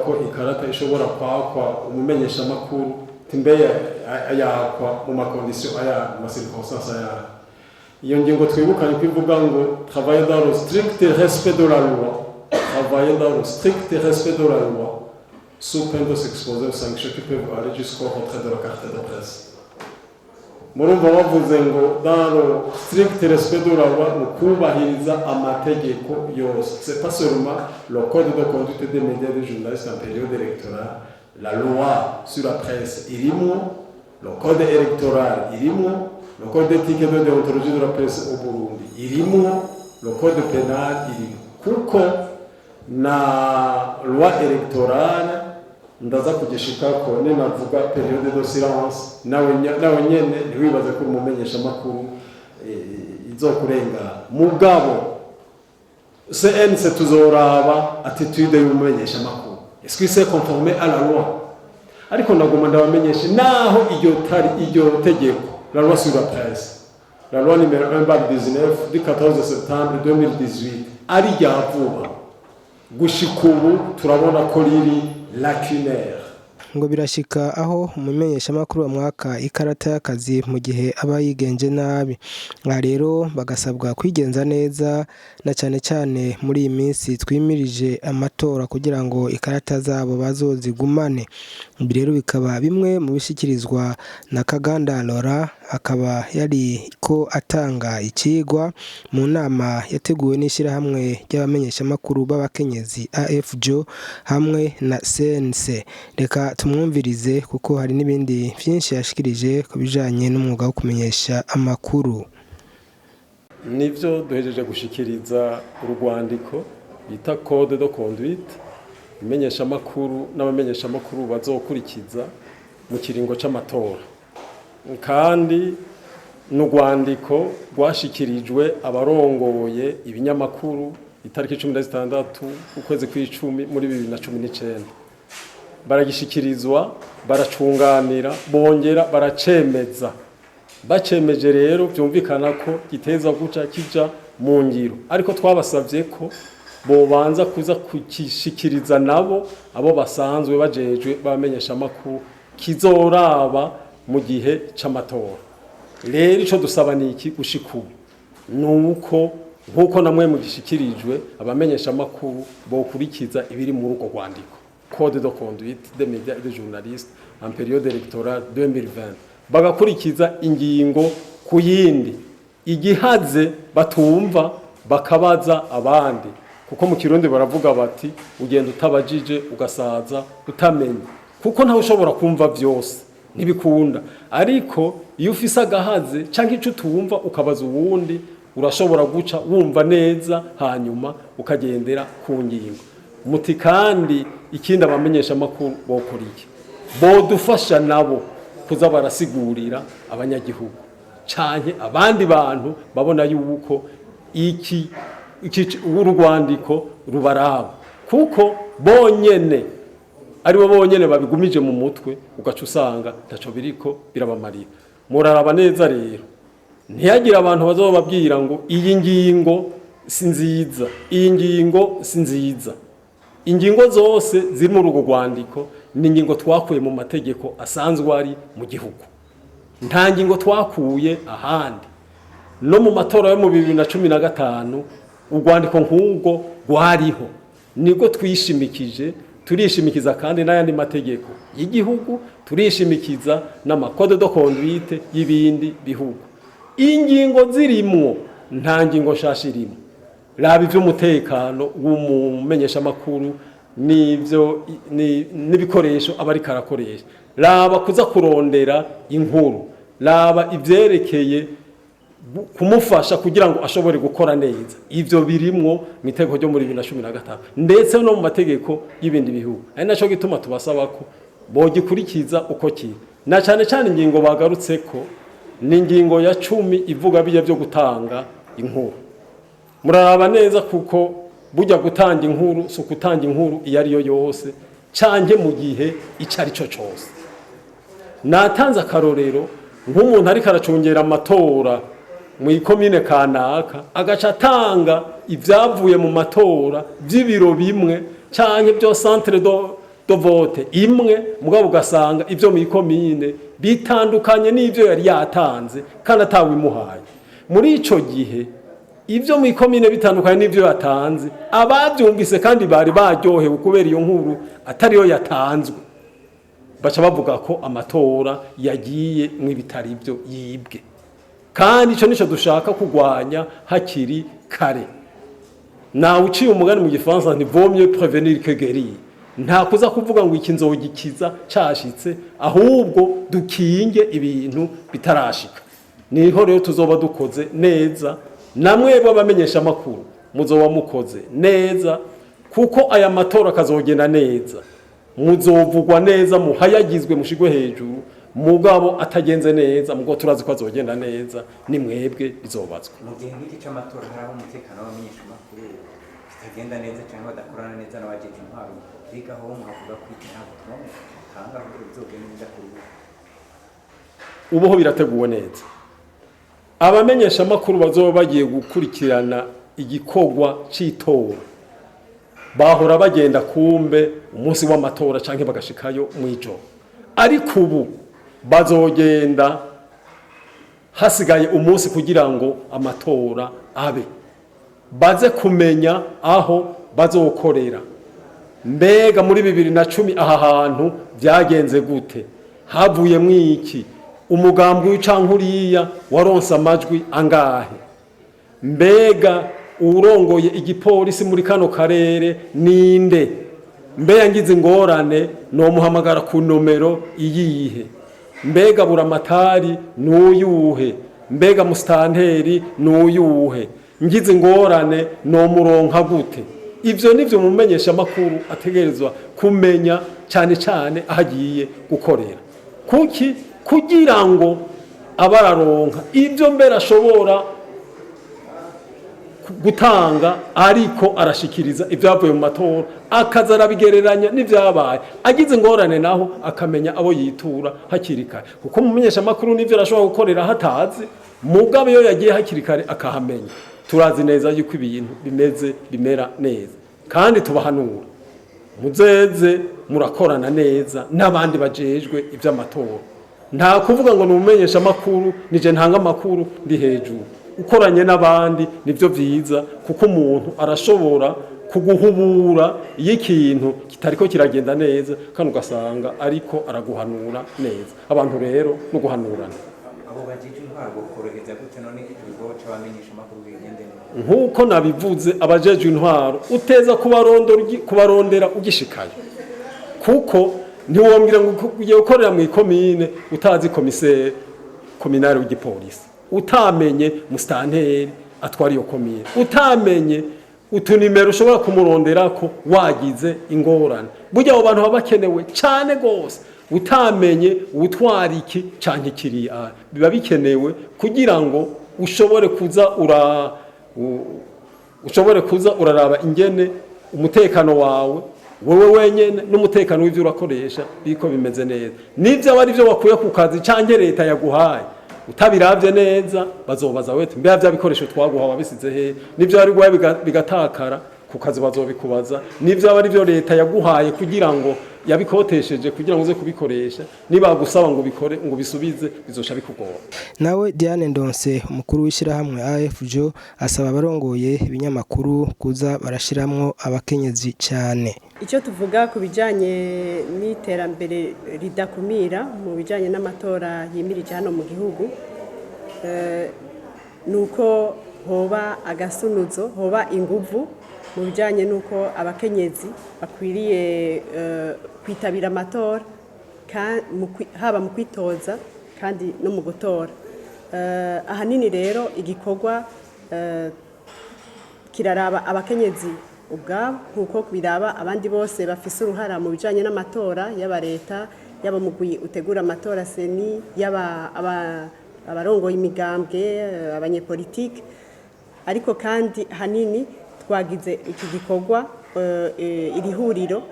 ko ikarata ishobora kwakwa umumenyeshamakuru, timbe yakwa mu ma conditions aya, mu ma circonstances aya. Iyo ngingo twibukanye ko ivuga ngo "travailler dans le strict respect de la loi, travailler dans le strict respect de la loi, sous peine de s'exposer aux sanctions qui peuvent aller jusqu'au retrait de la carte de presse". Murumva bavuze ngo dans le strict respect de la loi, mu kubahiriza amategeko yose. C'est pas seulement le code de conduite des médias et des journalistes en période électorale. La loi sur la presse irimo, le code électoral irimo, le code d'éthique et de déontologie de la presse au Burundi irimo, le code pénal irimo, kuko na loi électorale ndaza kugishikako ninavuga période de silence. Nawe nyene ntiwibaze ko uri umumenyeshamakuru izokurengana. Mugabo CNC tuzoraba attitude y'umumenyeshamakuru: est-ce qu'il s'est conformé à la loi? Ariko ndaguma ndabamenyeshe, naho iryo tari iryo tegeko, la loi sur la presse, la loi numéro 1/19 du 14 septembre 2018, ari rya vuba, gushika ubu turabona ko riri lacunaire. Ngo birashika aho umumenyeshamakuru bamwaka ikarata y'akazi mu gihe aba yigenje nabi. Aha rero bagasabwa kwigenza neza, na cyane cyane muri iyi minsi twimirije amatora, kugira ngo ikarata zabo bazozigumane. Ibi rero bikaba bimwe mu bishyikirizwa na Kaganda Laura, akaba yari ko atanga ikigwa mu nama yateguwe n'ishyirahamwe ry'abamenyeshamakuru b'abakenyezi AFJO hamwe na CNC. Reka tumwumvirize, kuko hari n'ibindi byinshi yashikirije ku bijanye n'umwuga wo kumenyesha amakuru. Nivyo, duhejeje gushikiriza urwandiko bita code de conduite imenyeshamakuru n'abamenyeshamakuru bazokurikiza mu kiringo c'amatora, kandi ni urwandiko rwashikirijwe abarongoye ibinyamakuru itariki 16 ukwezi kw'icumi muri 2019. Baragishikirizwa, baracunganira, bongera baracemeza. Bacemeje rero, byumvikana ko giteza guca kija mu ngiro, ariko twabasabye ko bobanza kuza kukishikiriza nabo abo basanzwe bajejwe bamenyesha amakuru kizoraba mu gihe c'amatora. Rero ico dusaba ni iki gushika ubu? Nuko nkuko namwe mugishikirijwe, abamenyesha amakuru bokurikiza ibiri muri urwo rwandiko, code de conduite des médias et des journalistes en période électorale 2020, bagakurikiza ingingo ku yindi, igihaze batumva bakabaza abandi, kuko mu Kirundi baravuga bati: "Ugenda utabajije ugasaza utamenye", kuko ntawe ushobora kumva byose, ntibikunda. Ariko iyo ufise agahaze cyangwa icyo utumva ukabaza uwundi, urashobora guca wumva neza, hanyuma ukagendera ku ngingo. Muti kandi ikindi abamenyesha amakuru bokora iki? Bodufasha nabo kuza barasigurira abanyagihugu canke abandi bantu babona yuko iki urwandiko rubaraba, kuko bonyene aribo bonyene babigumije mu mutwe, ugaca usanga ntaco biriko birabamarira. Muraraba neza rero, ntiyagire abantu bazobabwira ngo iyi ngingo si nziza, iyi ngingo si nziza. Ingingo zose ziri muri urwo rwandiko ni ingingo twakuye mu mategeko asanzwe ari mu gihugu, nta ngingo twakuye ahandi. No mu matora yo mu 2015 urwandiko nk'ubwo rwariho, nibwo twishimikije. Turishimikiza kandi n'ayandi mategeko y'igihugu, turishimikiza n'ama codes de conduite y'ibindi bihugu. Ingingo zirimwo, nta ngingo nshasha irimo. Raba iby'umutekano w'umumenyeshamakuru n'ibyo n'ibikoresho aba ariko arakoresha, raba kuza kurondera inkuru, raba ibyerekeye kumufasha kugira ngo ashobore gukora neza. Ivyo birimwo mu itegeko ryo muri 2015, ndetse no mu mategeko y'ibindi bihugu. Ari naco gituma tubasaba ko bogikurikiza uko kiri, na cane cane ingingo bagarutse ko ni ingingo ya 10 ivuga bijya byo gutanga inkuru. Muraraba neza, kuko burya gutanga inkuru si ukutanga inkuru iyo ari yo yose canke mu gihe ico ari cyo cose. Natanze akarorero nk'umuntu ariko aracungera amatora mu ikomine kanaka, agaca atanga ibyavuye mu matora by'ibiro bimwe canke byo centre do de vote imwe, mugabo ugasanga ibyo mu ikomine bitandukanye n'ibyo yari yatanze kandi atawimuhaye. Muri ico gihe ibyo mu ikomine bitandukanye n'ibyo yatanze, ababyumvise kandi bari baryohewe kubera iyo nkuru atariyo yatanzwe, baca bavuga ko amatora yagiye mu ibitari byo, yibwe. Kandi icyo nicyo dushaka kurwanya hakiri kare. Nawe uciye umugani mu Gifaransa nti: "Vaut mieux prévenir que guérir." Nta kuza kuvuga ngo iki nzogikiza cashitse, ahubwo dukinge ibintu bitarashika. Niho rero tuzoba dukoze neza, namwebwe abamenyesha amakuru muzoba mukoze neza, kuko aya matora akazogenda neza muzovugwa neza, muhayagizwe, mushigwe hejuru. Mugabo atagenze neza, mugo turazi ko azogenda neza, ni mwebwe bizobazwa. Mu gihe nk'iki c'amatora hari aho umutekano w'abamenyeshamakuru bitagenda neza cyangwa badakorana neza n'abajeje intwaro, biga aho mwavuga ko iki nta butumwa mutanga kugira bizogende neza kuri ubu? Ubuho birateguwe neza. Abamenyeshamakuru bazoba bagiye gukurikirana igikorwa c'itora bahora bagenda kumbe umunsi w'amatora canke bagashikayo mw'ijoro, ariko ubu bazogenda hasigaye umunsi kugira ngo amatora abe, baze kumenya aho bazokorera. Mbega muri 2010 aha hantu byagenze gute? Havuyemwo iki? Umugambwe w'icanke uriya waronse amajwi angahe? Mbega uwurongoye igipolisi muri kano karere ninde? Mbe yangize ingorane nomuhamagara ku nomero iyihe? Mbega buramatari n'uyuhe? Mbega musitanteri n'uyuhe? Ngize ingorane nomuronka gute? Ivyo nivyo mumenyesha amakuru ategerezwa kumenya, cyane cyane aho agiye gukorera. Kuki? Kugira ngo abararonka ibyo mbere ashobora gutanga, ariko arashikiriza ibyavuye mu matora, akaza arabigereranya n'ibyabaye. Agize ingorane naho akamenya abo yitura hakiri kare, kuko umumenyesha amakuru n'ibyo arashobora gukorera hatazi, mugabo iyo yagiye hakiri kare akahamenya, turazi neza yuko ibintu bimeze bimera neza. Kandi tubahanura, muzeze murakorana neza n'abandi bajejwe iby'amatora. Nta kuvuga ngo ni umumenyesha amakuru, nije ntanga amakuru, ndi hejuru. Ukoranye n'abandi nibyo byiza, kuko umuntu arashobora kuguhubura iyo ikintu kitariko kiragenda neza, kandi ugasanga ariko araguhanura neza. Abantu rero no guhanurana. Abo bajeje intwaro bokorohereza gute none igikorwa c'abamenyesha amakuru bigende neza? Nk'uko nabivuze, abajejwe intwaro uteza kubarondera ugishikayo, kuko ntiwombwira ngo ugiye gukorera mu ikomine utazi commissaire communal w'igipolisi, utamenye musitanteri atwara iyo komine, utamenye utunimero ushobora kumuronderako wagize ingorane. Burya abo bantu baba bakenewe cyane rwose. Utamenye utwara iki canke kiriya, biba bikenewe kugira ngo ushobore kuza uraraba ingene umutekano wawe wewe wenyene n'umutekano w'ivyo urakoresha biko bimeze neza. N'ivyo aba ari byo wakuye ku kazi canke leta yaguhaye, utabiravye neza bazobaza wete: "Mbega vya bikoresho twaguha wabisize he?" N'ivyo wari guhaye bigatakara ku kazi bazobikubaza. N'ivyo aba ari byo leta yaguhaye kugira ngo yabikotesheje kugira ngo uze kubikoresha, nibagusaba ngo ubikore ngo ubisubize, bizoca bikugora. Nawe Diane Ndonse, umukuru w'ishyirahamwe AFJ, asaba abarongoye ibinyamakuru kuza barashiramwo abakenyezi cyane. Icyo tuvuga ku bijyanye n'iterambere ridakumira mu bijyanye n'amatora yimirije hano mu gihugu, ni uko hoba agasunuzo, hoba inguvu mu bijyanye n'uko abakenyezi bakwiriye kwitabira amatora, haba mu kwitoza kandi no mu gutora. Ahanini rero igikorwa kiraraba abakenyezi ubwabo, nk'uko biraba abandi bose bafise uruhara mu bijyanye n'amatora, yaba leta, yaba umugwi utegura amatora CENI, yaba abarongoye imigambwe, abanyepolitike. Ariko kandi hanini twagize iki gikorwa, iri huriro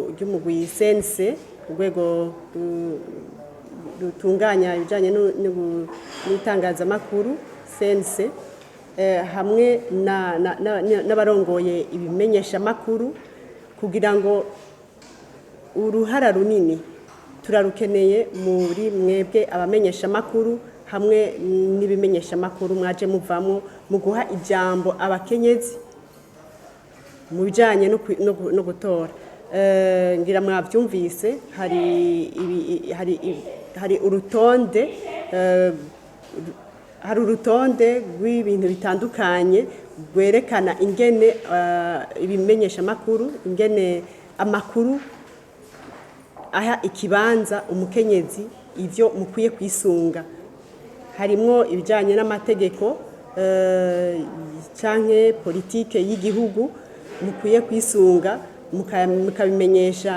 ry'umugwi CNC, urwego rutunganya ibijyanye n'itangazamakuru CNC. hamwe n'abarongoye ibimenyeshamakuru, kugira ngo uruhara runini turarukeneye muri mwebwe abamenyeshamakuru hamwe n'ibimenyeshamakuru mwaje muvamo, mu guha ijambo abakenyezi mu bijyanye no gutora. Ngira mwabyumvise, hari urutonde rw'ibintu bitandukanye rwerekana ingene ibimenyeshamakuru, ingene amakuru aha ikibanza umukenyezi, ivyo mukwiye kwisunga. Harimwo ibijyanye n'amategeko canke politike y'igihugu mukwiye kwisunga, mukabimenyesha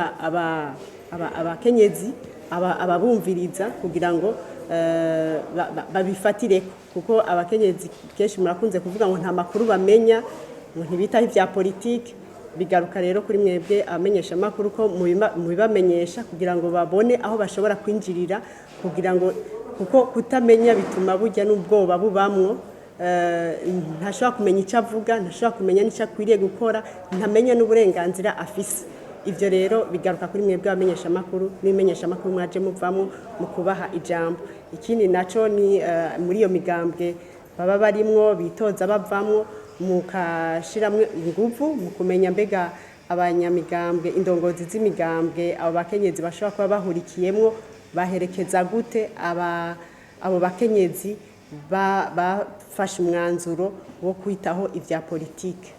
abakenyezi ababumviriza kugira ngo babifatireko, kuko abakenyezi kenshi murakunze kuvuga ngo nta makuru bamenya, ngo ntibitaho ibya politike. Bigaruka rero kuri mwebwe abamenyeshamakuru ko mubibamenyesha kugira ngo babone aho bashobora kwinjirira, kugira ngo, kuko kutamenya bituma burya n'ubwoba bubamwo. Ntashobora kumenya icyo avuga, ntashobora kumenya n'icyo akwiriye gukora, ntamenya n'uburenganzira afise. Ibyo rero bigaruka kuri mwebwe abamenyeshamakuru n'ibimenyeshamakuru mwaje muvamo mu kubaha ijambo. Ikindi naco ni muri iyo migambwe baba barimwo bitoza bavamwo, mukashiramwo inguvu mu kumenya mbega abanyamigambwe, indongozi z'imigambwe, abo bakenyezi bashobora kuba bahurikiyemwo baherekeza gute abo bakenyezi bafashe umwanzuro wo kwitaho ibya politike.